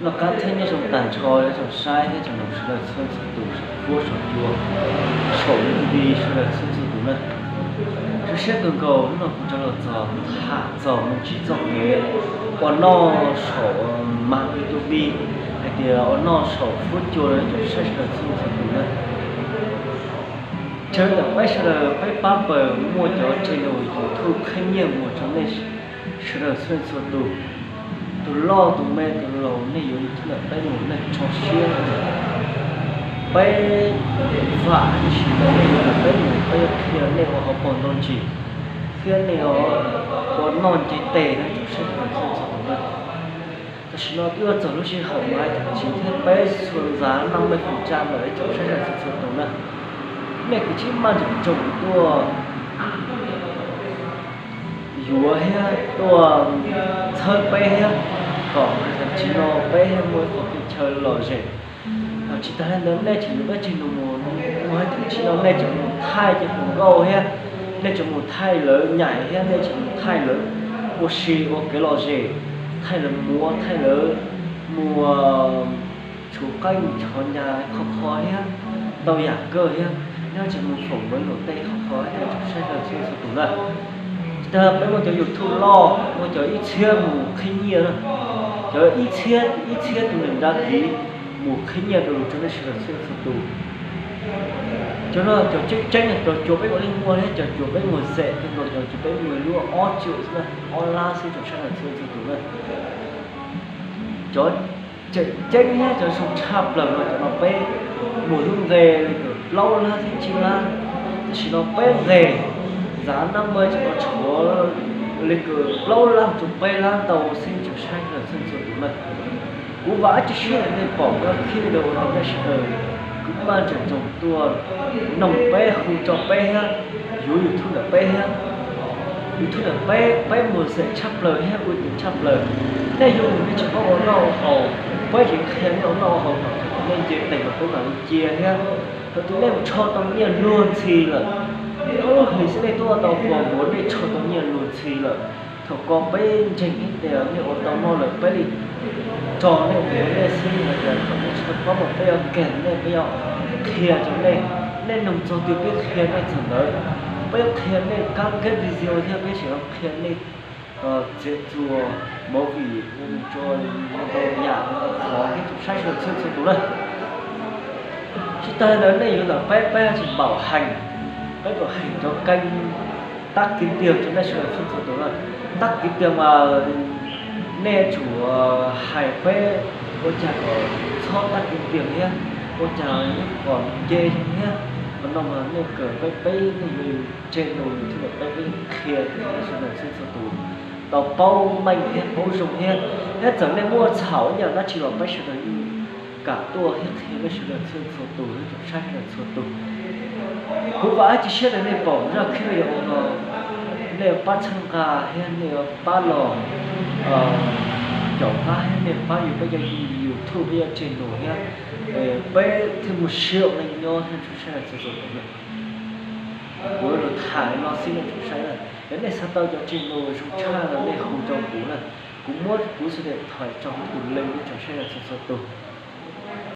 Noj qab thiab nyob zoo tag nrho ib tsoom saib thiab tsoom mloog sawv daws txhua txhua tus, saum huab saum cua, saum YouTube sawv daws txhua txhua tus na. Zoo siab kawg nkaus hnub no kuv rov los txog tham txog me ntsis txoj kev ua noj saum mas YouTube hais tias ua noj saum huab cua no ib tsoom saib sawv daws txhua txhua tus na. Txawm ntawm peb sawv daws peb pab pawg muaj cov channel YouTube qhib nyiaj mus rau nej sawv daws txhua txhua tus, tus loj tus me tus laus nej yuav ntawm peb mus nej tso siab. Peb vam ib sim ntawm nej yuav ntawm peb mus peb yuav qhia nej ua hauv paus ntau ntsis thiab nej ua noj nce tes na tsoom saib sawv daws txhua txhua tus na. Tam sim no twb yuav txog lub sij hawm mas hais tau tsis thiab peb txhua ntxav naj mej feem tsa lawm ib tsoom saib sawv daws txhua txhua tus na. Nej kuj tsis maj nroos nroos tuaj yuav thiab tuaj txhawb peb thiab, kom tam sim no peb thiaj muaj ib qho kev chaw lom zem. Tsis tas li ntawd nej tseem yuav peb tseg nus mus, mus hais tias tam sim no nej tseem mus thaij cov hluas nkauj thiab, nej tseem mus thaij lawv nyaim thiab nej tseem mus thaij lawv ua si ua kev lom zem, thaij lawv muav thaij lawv mus tshuav qeej tshuav nyas khov kho thiab ntau yam kawg thiab, nyob tseem mus foom lawv luam tej khov kho thiab tsoom saib sawv daws txhua txhua tus na. Tsis tas peb muaj cov YouTube loj muaj cov ib txhiab mus qhib nyiaj na, cov ib txhiab ib txhiab tus niam nra kiv mus qhib nyiaj rau lus rau nej sawv daws txhua txhua tus. Cov no cov tseeb tseeb cov cuav peb ua leej muaj thiab cov cuav peb muag xem kawg nkaus, cov cuav peb muag lub ob triệu xwb na, ob lab xwb tsoom saib sawv daws txhua txhua tus na. Cov tseem ceeb thiab cov zoo tshaj plaws no cov no peb muag lub nqe li kawm plaub lab thiab tsib lab. Tam sim no peb nqe ntxav naj mej cov no tshuav li kawm plaub lab rau peb lab ntau xwb tsoom saib sawv daws txhua txhua tus na. Kuv vam thiab cia siab tias nej pom kuv clip video no nej sawv daws kuj maj nroos nroos tuaj noog peb hu rau peb thiab yuav YouTube ntawm peb thiab. YouTube ntawm peb, peb muag xem tshaj plaws thiab ua tus tshaj plaws. Nej yuav mus nej tsis paub ua noj ua haus, peb tseem qhia nej ua noj ua haus kom nej nce tes kom peb mam li cia thiab. Thaum twg nej mus rho tau nyiaj luag ntxhi lawm, nej ob lub hlis xwb nej tuaj tau hua vuav nej rho tau nyiaj luag ntxhi lawm, thaum ko peb ntseeg thiab tias nej ua tau noj lawm peb li tso nej ua nej xwb hais tias kom nej tsis tau paub mas peb yuav keg nej, peb yuav qhia rau nej. Nej nug txog twg peb qhia nej txog ntawd. Peb yuav qhia nej kab keb video thiab peb tseem yuav qhia nej txiav txuas movie, mus tso ntau yam ntau qhov thiab tsoom saib sawv daws txhua txhua tus na. Tsis tas li ntawd nej yuav ntawm peb, peb tsis npaum heev, peb npaum heev rau kênh tắt kiếm tiền rau nej sawv daws txhua txhua tus na. Tắt kiếm tiền mas nej tsum hais peb ua cas kom txhob tắt kiếm tiền thiab, ua cas kom nce thiab. Qhov no mas nej kawm peb, peb nej yuav tseg nus thiab peb, peb qhia rau nej sawv daws txhua txhua tus tau paub meej thiab paub zoo thiab. Thiab txawm nej muaj txhaum ib yam dab tsi los peb sawv daws yeej kam tuaj thiab qhia nej sawv daws txhua txhua tus thiab tsoom saib sawv daws txhua tus. Kuv vam thiab cia siab tias nej pom zaj clip video no, nej pab txhawb nqa thiab nej pab los caum qab thiab nej pab yuav peb cov YouTube, peb cov channel thiab, peb thiaj mus siab ua neej nyob thiab tsoom saib sawv daws txhua txhua tus. Kuv los tham li no xwb nej tsoom saib na, yog nej xav tau cov channel zoo tshaj no nej hu rau kuv na, kuv muab kuv số điện thoại tso hauv tus link nej tsoom saib sawv daws txhua txhua tus.